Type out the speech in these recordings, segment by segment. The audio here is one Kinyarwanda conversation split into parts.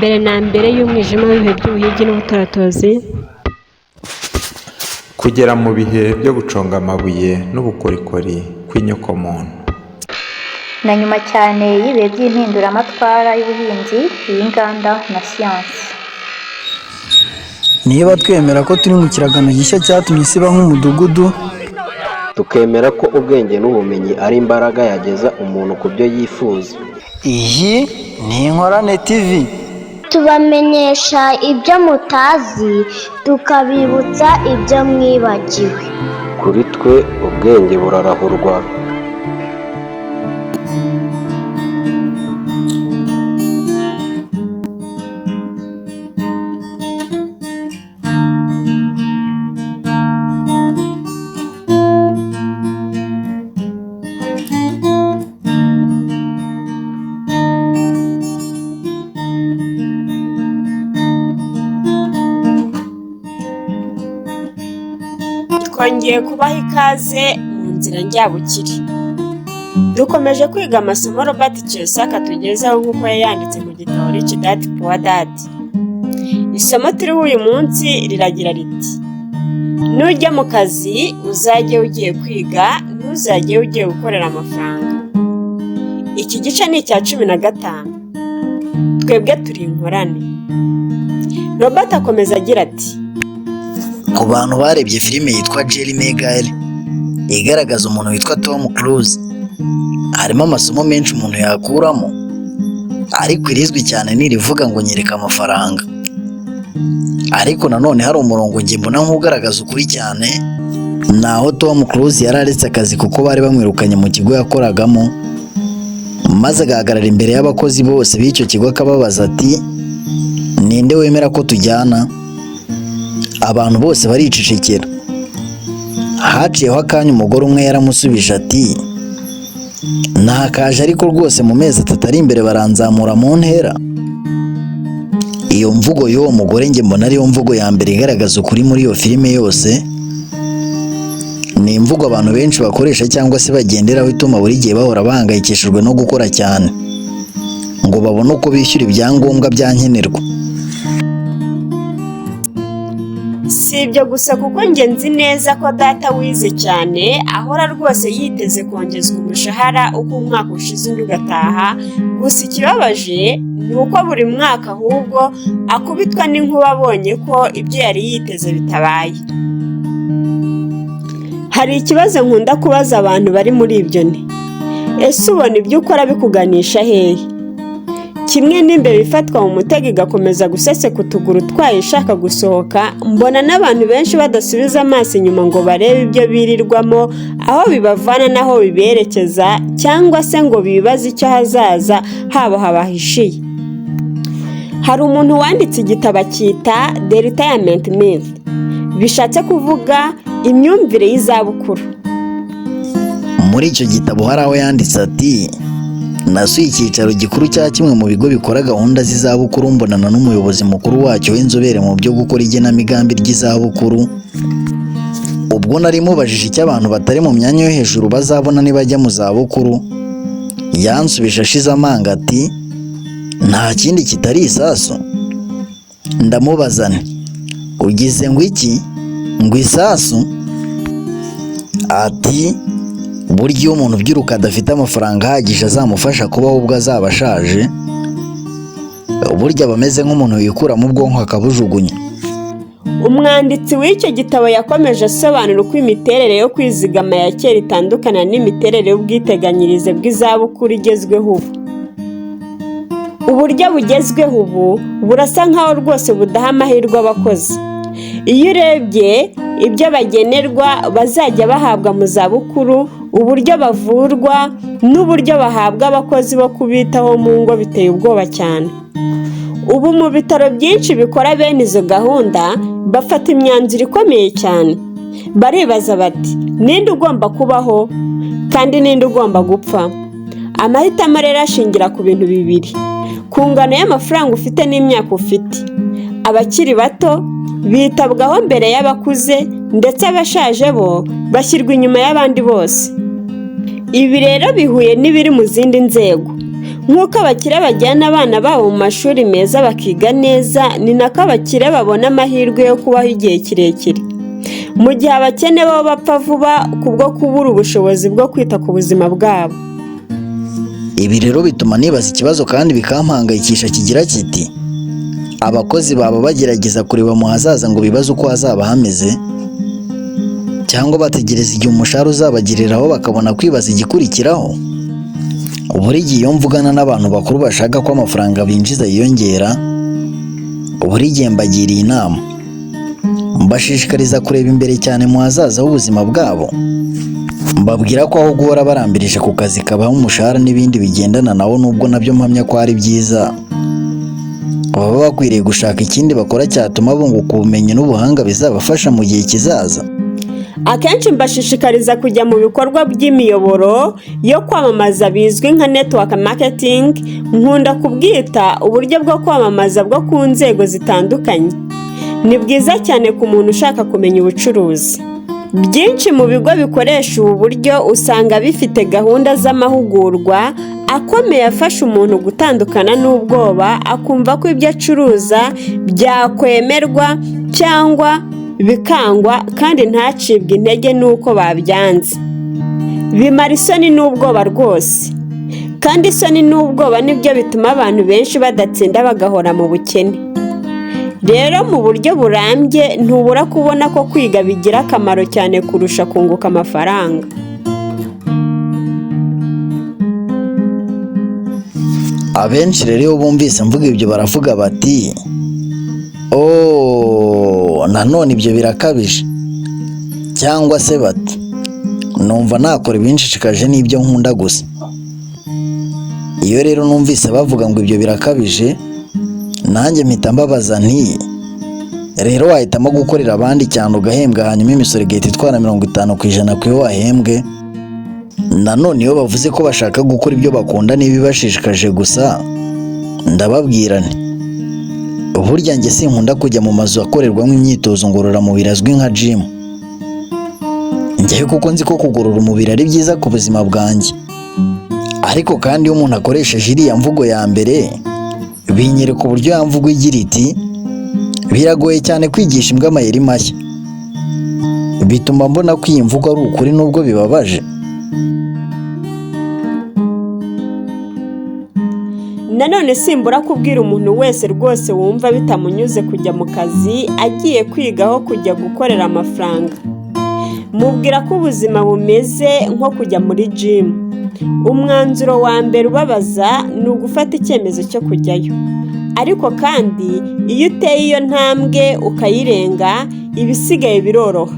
Mbere na mbere y'umwijima w'ibihe by'ubuhigi n'ubutoratozi, kugera mu bihe byo guconga amabuye n'ubukorikori kw'inyokomuntu, na nyuma cyane y'ibihe by'impinduramatwara y'ubuhinzi, iy'inganda na siyansi. Niba twemera ko turi mu kiragano gishya cyatumye isi iba nk'umudugudu, tukemera ko ubwenge n'ubumenyi ari imbaraga yageza umuntu ku byo yifuza. Iyi ni Inkorane TV. Tubamenyesha ibyo mutazi, tukabibutsa ibyo mwibagiwe. Kuri twe ubwenge burarahurwa. Twongeye kubaha ikaze mu nzira njyabukire. Dukomeje kwiga amasomo Robert Kiyosaki atugezaho nk'uko yayanditse mu gitabo Rich Dad Poor Dad. Isomo turiho uyu munsi riragira riti: nujya mu kazi uzajye ugiye kwiga, ntuzajye ugiye gukorera amafaranga. Iki gice ni icya 15. Twebwe turi inkorane. Robert akomeza agira ati: Ku bantu barebye filime yitwa Jerry Maguire igaragaza umuntu witwa Tom Cruise, harimo amasomo menshi umuntu yakuramo, ariko irizwi cyane ni irivuga ngo nyereka amafaranga. Ariko nanone hari umurongo njye mbona nk'ugaragaza ukuri cyane, ni aho Tom Cruise yari aretse akazi kuko bari bamwirukanye mu kigo yakoragamo, maze agahagarara imbere y'abakozi bose b'icyo kigo akababaza ati: ninde wemera ko tujyana? Abantu bose baricecekera. Haciyeho akanya umugore umwe yaramusubije ati: ntakaje ariko rwose mu mezi 3 ari imbere baranzamura mu ntera. Iyo mvugo y'uwo mugore njye mbona ariyo mvugo ya mbere igaragaza ukuri muri iyo filime yose. Ni imvugo abantu benshi bakoresha cyangwa se bagenderaho, ituma buri gihe bahora bahangayikishijwe no gukora cyane ngo babone uko bishyura ibyangombwa bya nkenerwa. Si ibyo gusa kuko njye nzi neza ko data wize cyane ahora rwose yiteze kongezwa umushahara uko umwaka ushize undi ugataha. Gusa ikibabaje ni uko buri mwaka ahubwo akubitwa n'inkuba abonye ko ibyo yari yiteze bitabaye. Hari ikibazo nkunda kubaza abantu bari muri ibyo ni: ese ubona ibyo ukora bikuganisha hehe? Kimwe n'imbeba ifatwa mu mutego igakomeza guseseka utuguru twayo ishaka gusohoka, mbona n'abantu benshi badasubiza amaso inyuma ngo barebe ibyo birirwamo, aho bibavana n'aho biberekeza, cyangwa se ngo bibaze icyo ahazaza habo habahishiye. Hari umuntu wanditse igitabo akita The Retirement Myth, bishatse kuvuga imyumvire y'izabukuru. Muri icyo gitabo hari aho yanditse ati: nasuye icyicaro gikuru cya kimwe mu bigo bikora gahunda z'izabukuru, mbonana n'umuyobozi mukuru wacyo w'inzobere mu byo gukora igenamigambi ry'izabukuru. Ubwo nari mubajije icyo abantu batari mu myanya yo hejuru bazabona nibajya mu zabukuru, yansubije ashize amanga ati: nta kindi kitari isasu. Ndamubaza nti: ugize ngo iki? Ngo isasu? Ati: burya iyo umuntu ubyiruka adafite amafaranga ahagije azamufasha kubaho ubwo azaba ashaje, burya aba ameze nk'umuntu wikuramo ubwonko akabujugunya. Umwanditsi w'icyo gitabo yakomeje asobanura uko imiterere yo kwizigama ya kera itandukana n'imiterere y'ubwiteganyirize bw'izabukuru igezweho ubu. Uburyo bugezweho ubu burasa nkaho rwose budaha amahirwe abakozi. Iyo urebye ibyo bagenerwa bazajya bahabwa mu zabukuru, uburyo bavurwa n'uburyo bahabwa abakozi bo kubitaho mu ngo biteye ubwoba cyane. Ubu mu bitaro byinshi bikora bene izo gahunda bafata imyanzuro ikomeye cyane. Baribaza bati: ninde ugomba kubaho kandi ninde ugomba gupfa? Amahitamo rero ashingira ku bintu bibiri: ku ngano y'amafaranga ufite n'imyaka ufite. Abakiri bato bitabwaho mbere y'abakuze, ndetse abashaje bo bashyirwa inyuma y'abandi bose. Ibi rero bihuye n'ibiri mu zindi nzego. Nk'uko abakire bajyana abana babo mu mashuri meza bakiga neza, ni nako abakire babona amahirwe yo kubaho igihe kirekire, mu gihe abakene bo bapfa vuba kubwo kubura ubushobozi bwo kwita ku buzima bwabo. Ibi rero bituma nibaza ikibazo kandi bikampangayikisha kigira kiti: abakozi baba bagerageza kureba mu hazaza ngo bibaze uko hazaba hameze, cyangwa bategereza igihe umushahara uzabagereraho bakabona kwibaza igikurikiraho? Buri gihe iyo mvugana n'abantu bakuru bashaka ko amafaranga binjiza yiyongera, buri gihe mbagiriye inama, mbashishikariza kureba imbere cyane mu hazaza h'ubuzima bwabo. Mbabwira ko aho guhora barambirije ku kazi kabaha umushahara n'ibindi bigendana nawo, nubwo nabyo mpamya ko ari byiza, baba bakwiriye gushaka ikindi bakora cyatuma bunguka ubumenyi n'ubuhanga bizabafasha mu gihe kizaza. Akenshi mbashishikariza kujya mu bikorwa by'imiyoboro yo kwamamaza bizwi nka network marketing. Nkunda kubwita uburyo bwo kwamamaza bwo ku nzego zitandukanye. Ni bwiza cyane ku muntu ushaka kumenya ubucuruzi. Byinshi mu bigo bikoresha ubu buryo usanga bifite gahunda z'amahugurwa akomeye afasha umuntu gutandukana n'ubwoba, akumva ko ibyo acuruza byakwemerwa cyangwa bikangwa, kandi ntacibwe intege n'uko babyanze. Bimara isoni n'ubwoba rwose, kandi isoni n'ubwoba nibyo bituma abantu benshi badatsinda, bagahora mu bukene. Rero mu buryo burambye ntubura kubona ko kwiga bigira akamaro cyane kurusha kunguka amafaranga. Abenshi rero iyo bumvise mvuga ibyo baravuga bati: "Ooo, nanone ibyo birakabije", cyangwa se bati: "Numva nakora ibinshishikaje n'ibyo nkunda gusa". Iyo rero numvise bavuga ngo ibyo birakabije, nanjye mpita mbabaza nti: "Rero wahitamo gukorera abandi cyane ugahembwa, hanyuma imisoro igahita itwara 50% ku yo wahembwe?" Nanone iyo bavuze ko bashaka gukora ibyo bakunda n'ibibashishikaje gusa, ndababwira nti: "Burya njye sinkunda kujya mu mazu akorerwamo imyitozo ngororamubiri azwi nka gym. Njyewe kuko nzi ko kugorora umubiri ari byiza ku buzima bwanjye. Ariko kandi iyo umuntu akoresheje iriya mvugo ya mbere, binyereka uburyo ya mvugo igira iti: biragoye cyane kwigisha imbwa amayeri mashya. Bituma mbona ko iyi mvugo ari ukuri nubwo bibabaje. Nanone simbura kubwira umuntu wese rwose wumva bitamunyuze kujya mu kazi agiye kwiga aho kujya gukorera amafaranga. Mubwira ko ubuzima bumeze nko kujya muri jimu. Umwanzuro wa mbere ubabaza ni ugufata icyemezo cyo kujyayo. Ariko kandi iyo uteye iyo ntambwe ukayirenga, ibisigaye biroroha.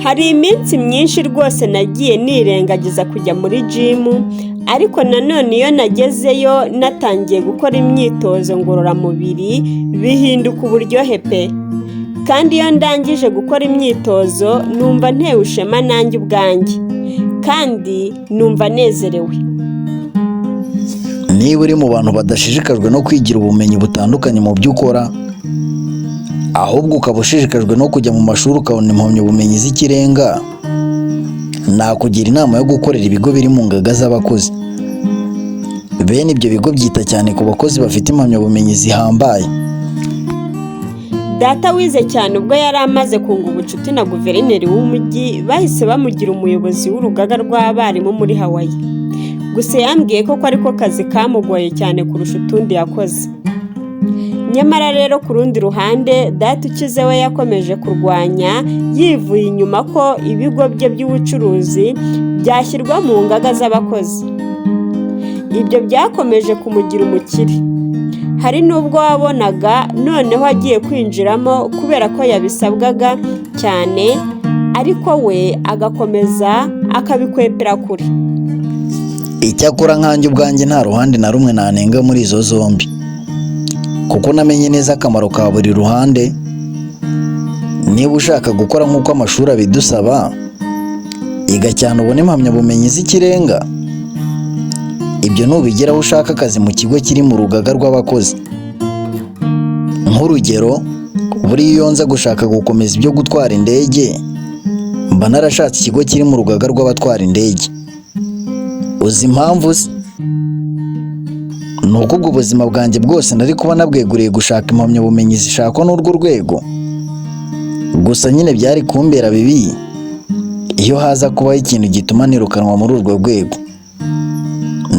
Hari iminsi myinshi rwose nagiye nirengagiza kujya muri jimu, ariko nanone iyo nagezeyo natangiye gukora imyitozo ngororamubiri bihinduka uburyohe pe! Kandi iyo ndangije gukora imyitozo numva ntewe ishema nanjye ubwanjye, kandi numva nezerewe. Niba uri mu bantu badashishikajwe no kwigira ubumenyi butandukanye mu byo ukora, ahubwo ukaba ushishikajwe no kujya mu mashuri ukabona impamyabumenyi z'ikirenga, nakugira inama yo gukorera ibigo biri mu ngaga z'abakozi. Bene ibyo bigo byita cyane ku bakozi bafite impamyabumenyi zihambaye. Data wize cyane ubwo yari amaze kunga ubucuti na guverineri w'umujyi, bahise bamugira umuyobozi w'urugaga rw'abarimu muri Hawaii. Gusa yambwiye ko ariko kazi kamugoye cyane kurusha utundi yakoze. Nyamara rero ku rundi ruhande, data ukize we yakomeje kurwanya yivuye inyuma ko ibigo bye by'ubucuruzi byashyirwa mu ngaga z'abakozi. Ibyo byakomeje kumugira umukire. Hari n'ubwo wabonaga noneho agiye kwinjiramo kubera ko yabisabwaga cyane, ariko we agakomeza akabikwepera kure. Icyakora nkanjye ubwanjye nta ruhande na rumwe nanenga muri izo zombi, kuko namenye neza akamaro ka buri ruhande. Niba ushaka gukora nk'uko amashuri abidusaba, iga cyane ubone impamyabumenyi z'ikirenga. Ibyo nubigeraho ushaka akazi mu kigo kiri mu rugaga rw'abakozi. Nk'urugero, buriya iyo nza gushaka gukomeza ibyo gutwara indege, mba narashatse ikigo kiri mu rugaga rw'abatwara indege. Uzi impamvu se? Ni uko ubwo ubuzima bwanjye bwose nari kuba nabweguriye gushaka impamyabumenyi zishakwa n'urwo rwego. Gusa nyine byari kumbera bibi iyo haza kubaho ikintu gituma nirukanwa muri urwo rwego.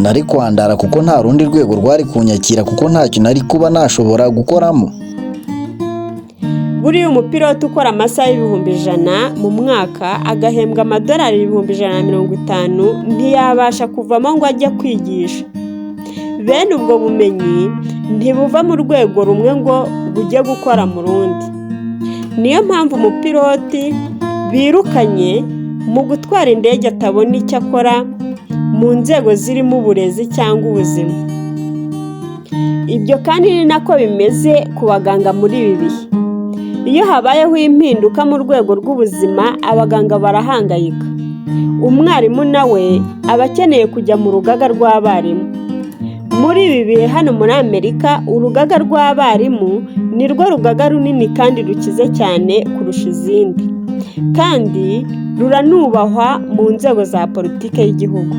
Nari kwandara kuko nta rundi rwego rwari kunyakira, kuko ntacyo nari kuba nashobora gukoramo. Buriya umupilote ukora amasaha 100,000 mu mwaka agahembwa amadolari 150,000 ntiyabasha kuvamo ngo ajye kwigisha. Bene ubwo bumenyi ntibuva mu rwego rumwe ngo bujye gukora mu rundi. Niyo mpamvu umupiloti birukanye mu gutwara indege atabona icyo akora mu nzego zirimo uburezi cyangwa ubuzima. Ibyo kandi ni nako bimeze ku baganga muri ibi bihe. Iyo habayeho impinduka mu rwego rw'ubuzima, abaganga barahangayika. Umwarimu nawe aba akeneye kujya mu rugaga rw'abarimu. Muri ibi bihe hano muri Amerika, urugaga rw'abarimu ni rwo rugaga runini kandi rukize cyane kurusha izindi, kandi ruranubahwa mu nzego za politiki y'igihugu.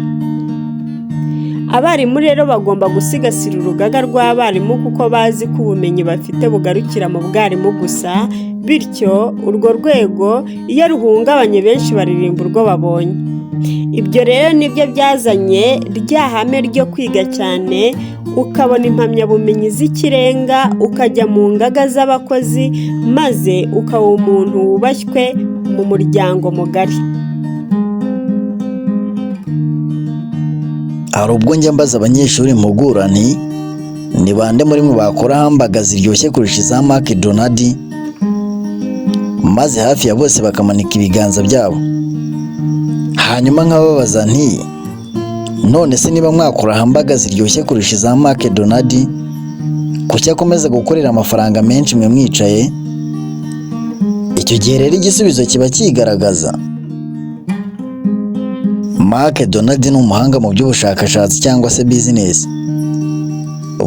Abarimu rero bagomba gusigasira urugaga rw'abarimu kuko bazi ko ubumenyi bafite bugarukira mu bwarimu gusa, bityo urwo rwego iyo ruhungabanye benshi baririmba urwo babonye. Ibyo rero nibyo byazanye rya hame ryo kwiga cyane, ukabona impamyabumenyi z'ikirenga, ukajya mu ngaga z'abakozi, maze ukaba umuntu wubashywe mu muryango mugari. Hari ubwo njya mbaza abanyeshuri mpugura nti ni bande muri mwe bakora hamburger ziryoshye kurusha iza McDonald? Maze hafi ya bose bakamanika ibiganza byabo. Hanyuma nkababaza nti none se niba mwakora hamburger ziryoshye kurusha iza McDonald, kuki akomeza gukorera amafaranga menshi mwe mwicaye? Icyo gihe rero igisubizo kiba kigaragaza. McDonald ni umuhanga mu by'ubushakashatsi cyangwa se business.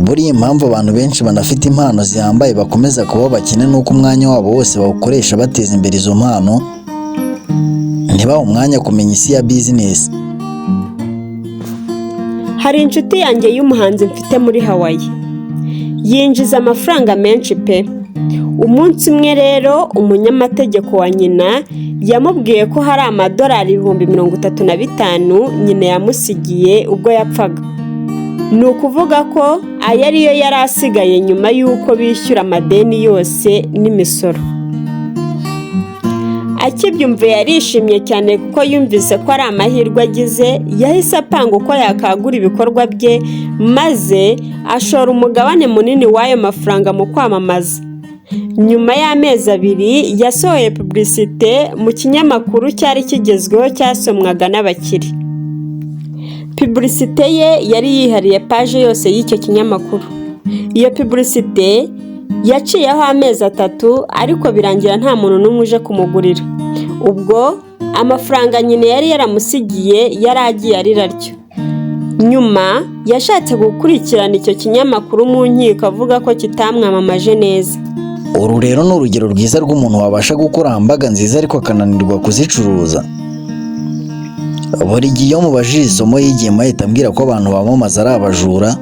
Buriya impamvu abantu benshi banafite impano zihambaye bakomeza kuba abakene ni uko umwanya wabo wose bawukoresha bateza imbere izo mpano, ntibahe umwanya kumenya isi ya business. Hari inshuti yanjye y'umuhanzi mfite muri Hawaii. Yinjiza amafaranga menshi pe. Umunsi umwe rero umunyamategeko wa nyina yamubwiye ko hari amadolari 35,000 nyina yamusigiye ubwo yapfaga. Ni ukuvuga ko aya ariyo yari asigaye nyuma y'uko bishyura amadeni yose n'imisoro. Akibyumva yarishimye cyane kuko yumvise ko ari amahirwe agize, yahise apanga uko yakagura ibikorwa bye maze ashora umugabane munini w'ayo mafaranga mu kwamamaza. Nyuma y'amezi 2 yasohoye publicité mu kinyamakuru cyari kigezweho cyasomwaga n'abakire. Publicité ye yari yihariye paje yose y'icyo kinyamakuru. Iyo publicité yaciyeho amezi 3 ariko birangira nta muntu n'umwe uje kumugurira. Ubwo amafaranga nyina yari yaramusigiye yari agiye arira atyo. Nyuma yashatse gukurikirana icyo kinyamakuru mu nkiko avuga ko kitamwamamaje neza. Uru rero ni urugero rwiza rw'umuntu wabasha gukora hamburger nziza ariko akananirwa kuzicuruza. Buri gihe iyo mubajije isomo yigiyemo ahita ambwira ko abantu bamamaza ari abajura,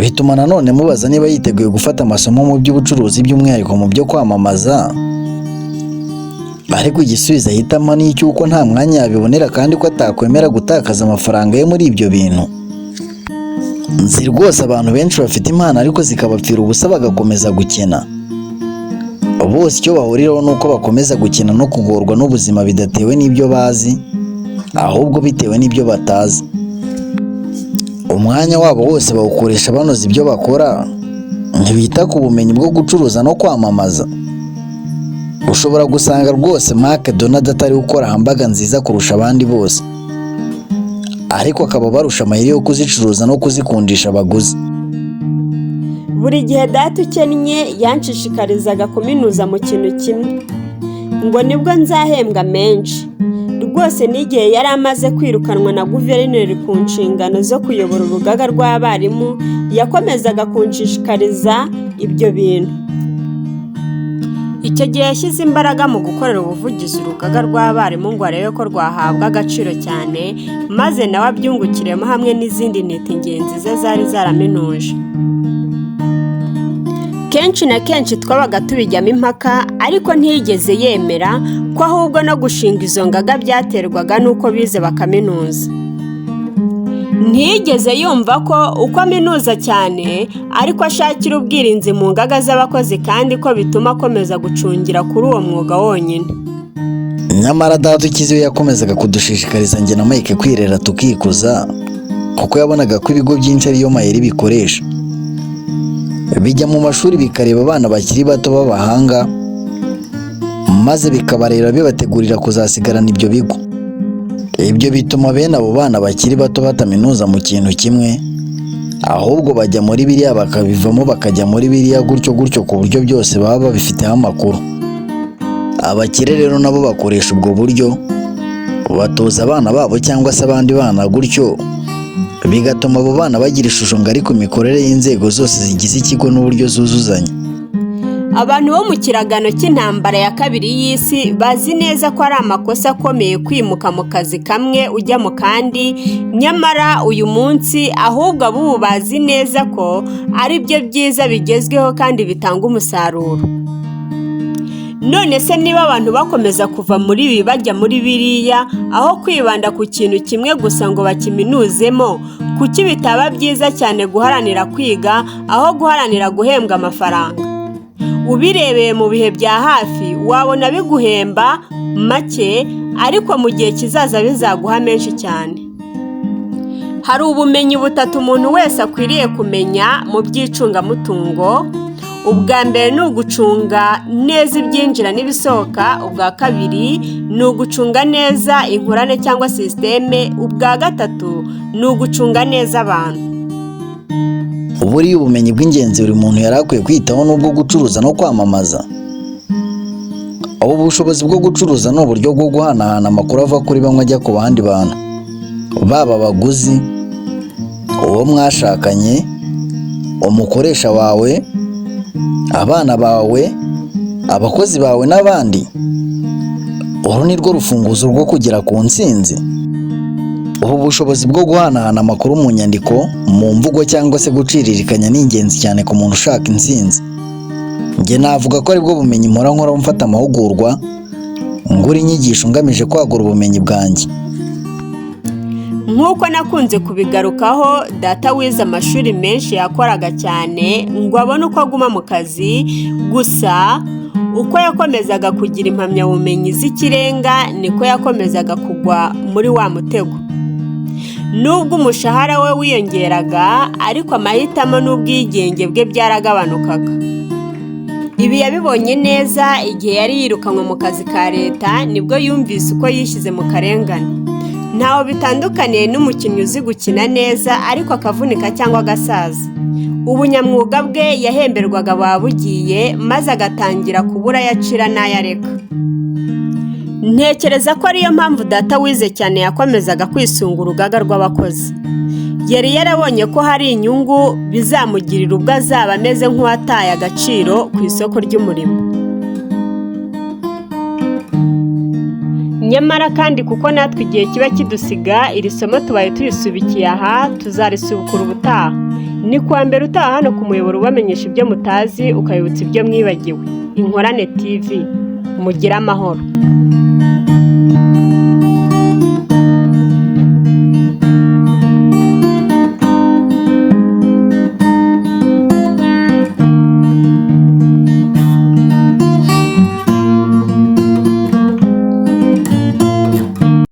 bituma nanone mubaza niba yiteguye gufata amasomo mu by'ubucuruzi by'umwihariko mu byo kwamamaza, ariko igisubizo ahitamo ni icy'uko nta mwanya yabibonera kandi ko atakwemera gutakaza amafaranga ye muri ibyo bintu. Nzi rwose abantu benshi bafite impano ariko zikabapfira ubusa bagakomeza gukena. Bose icyo bahuriraho ni uko bakomeza gukena no kugorwa n'ubuzima bidatewe n'ibyo bazi, ahubwo bitewe n'ibyo batazi. Umwanya wabo wose bawukoresha banoza ibyo bakora, ntibita ku bumenyi bwo gucuruza no kwamamaza. Ushobora gusanga rwose McDonald atari gukora hamburger nziza kurusha abandi bose, ariko akaba barusha amayeri yo kuzicuruza no kuzikundisha abaguzi. Buri gihe data ukennye yanshishikarizaga kuminuza mu kintu kimwe, ngo nibwo nzahembwa menshi. Rwose n'igihe yari amaze kwirukanwa na guverineri ku nshingano zo kuyobora urugaga rw'abarimu, yakomezaga kunshishikariza ibyo bintu. Icyo gihe yashyize imbaraga mu gukorera ubuvugizi urugaga rw'abarimu ngo arebe ko rwahabwa agaciro cyane, maze nawe abyungukiremo hamwe n'izindi ntiti ngenzi ze zari zaraminuje. Kenshi na kenshi twabaga tubijyamo impaka, ariko ntiyigeze yemera ko ahubwo no gushinga izo ngaga byaterwaga n'uko bize bakaminuza. Ntiyigeze yumva ko uko aminuza cyane ariko ashakira ubwirinzi mu ngaga z'abakozi kandi ko bituma akomeza gucungira kuri uwo mwuga wonyine. Nyamara data ukize we yakomezaga kudushishikariza njye na Mike kwirera tukikuza, kuko yabonaga ko ibigo byinshi ariyo mayeri bikoresha. Bijya mu mashuri bikareba abana bakiri bato b'abahanga, maze bikabarera bibategurira kuzasigarana ibyo bigo. Ibyo bituma bene abo bana bakiri bato bataminuza mu kintu kimwe, ahubwo bajya muri biriya bakabivamo bakajya muri biriya gutyo gutyo ku buryo byose baba babifiteho amakuru. Abakire rero nabo bakoresha ubwo buryo, batoza abana babo cyangwa se abandi bana gutyo, bigatuma abo bana bagira ishusho ngari ku mikorere y'inzego zose zigize ikigo n'uburyo zuzuzanya. Abantu bo mu kiragano cy'intambara ya kabiri y'isi bazi neza ko ari amakosa akomeye kwimuka mu kazi kamwe ujya mu kandi, nyamara uyu munsi ahubwo ab'ubu bazi neza ko ari byo byiza bigezweho kandi bitanga umusaruro. None se niba abantu bakomeza kuva muri ibi bajya muri biriya, aho kwibanda ku kintu kimwe gusa ngo bakiminuzemo, kuki bitaba byiza cyane guharanira kwiga aho guharanira guhembwa amafaranga? Ubirebeye mu bihe bya hafi wabona biguhemba make, ariko mu gihe kizaza bizaguha menshi cyane. Hari ubumenyi butatu umuntu wese akwiriye kumenya mu by'icungamutungo. Ubwa mbere ni ugucunga neza ibyinjira n'ibisohoka, ubwa kabiri ni ugucunga neza inkorane cyangwa sisiteme, ubwa gatatu ni ugucunga neza abantu. Buriya ubumenyi bw'ingenzi buri muntu yari akwiye kwitaho ni ubwo gucuruza no kwamamaza. Ubu bushobozi bwo gucuruza ni uburyo bwo guhanahana amakuru ava kuri bamwe ajya ku bandi bantu, baba abaguzi, uwo mwashakanye, umukoresha wawe, abana bawe, abakozi bawe n'abandi. Uru ni rwo rufunguzo rwo kugera ku ntsinzi. Ubu bushobozi bwo guhanahana amakuru mu nyandiko, mu mvugo cyangwa se guciririkanya ni ingenzi cyane ku muntu ushaka intsinzi. Njye navuga ko aribwo bumenyi mpora nkora mfata amahugurwa, ngura inyigisho ngamije kwagura ubumenyi bwanjye. Nk'uko nakunze kubigarukaho, data wize amashuri menshi yakoraga cyane ngo abone uko aguma mu kazi, gusa uko yakomezaga kugira impamyabumenyi z'ikirenga niko yakomezaga kugwa muri wa mutego. Nubwo umushahara we wiyongeraga, ariko amahitamo n'ubwigenge bwe byaragabanukaga. Ibi yabibonye neza igihe yari yirukanwe mu kazi ka leta, nibwo yumvise uko yishyize mu karengane. Ntaho bitandukaniye n'umukinnyi uzi gukina neza ariko akavunika cyangwa agasaza. Ubunyamwuga bwe yahemberwaga buba bugiye, maze agatangira kubura ayo acira n'ayo areka. Ntekereza ko ariyo mpamvu data wize cyane yakomezaga kwisunga urugaga rw'abakozi. Yari yarabonye ko hari inyungu bizamugirira ubwo azaba ameze nk'uwataye agaciro ku isoko ry'umurimo. Nyamara kandi kuko natwe igihe kiba kidusiga, iri somo tubaye turisubikiye aha, tuzarisubukura ubutaha. Ni kuwa mbere utaha hano ku muyoboro ubamenyesha ibyo mutazi, ukabibutsa ibyo mwibagiwe. Inkorane TV, mugire amahoro.